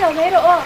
lo mai rawh aw.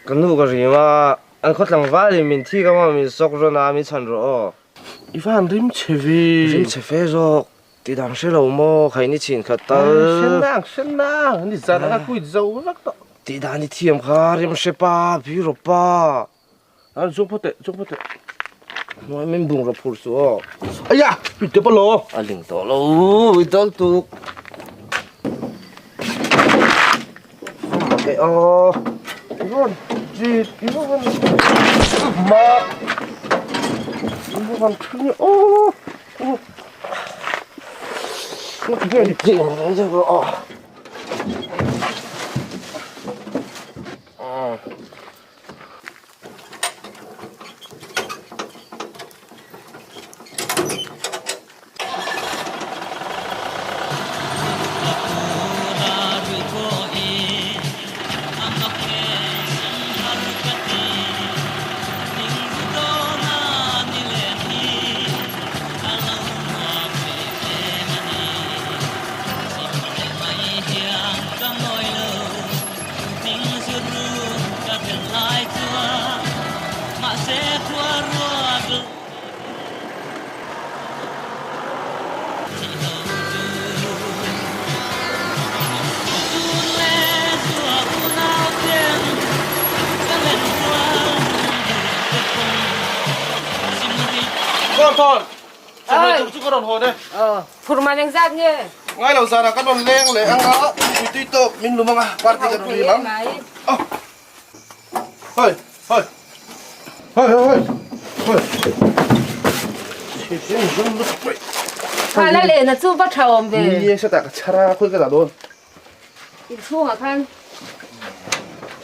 Ka nu ka rim a, an khaw tlangval in min thik a maw min sawk rawn a, min chhan rawh aw. I van rim chhe ve. Rim chhe fe zawk, ti dang hre lo maw, khai ni chhin khat tal. Hre nang, hre nang, ni zan anga kuit zo vek tawh. Ti dan i thiam kha, rim hre pa, bi rawh pa. An zung phawt teh, zung phawt teh. Hnuai min bung rawh phur suh aw. Aya, i tep alaw. A ling tawh lo, i dal tuk. Mak e aw. I rawn chit, i rawn mak. I rawn thing aw. Ti ang deuh aw. Thawr thawr! Chawhmeh tur chu ka rawn hawn e. Phur man engzat nge? Ngai lo zanah kan rawn leng leh ang a, mipui tui tawk min lum ang a, party kan rawn lim ang. Hoi! Hoi! Hoi hoi hoi! Hoi! Kha la lehna chu va tha awm ve. Ni e, sawtah ka chhar a, khawi ka dah dawn? Inchhungah khan.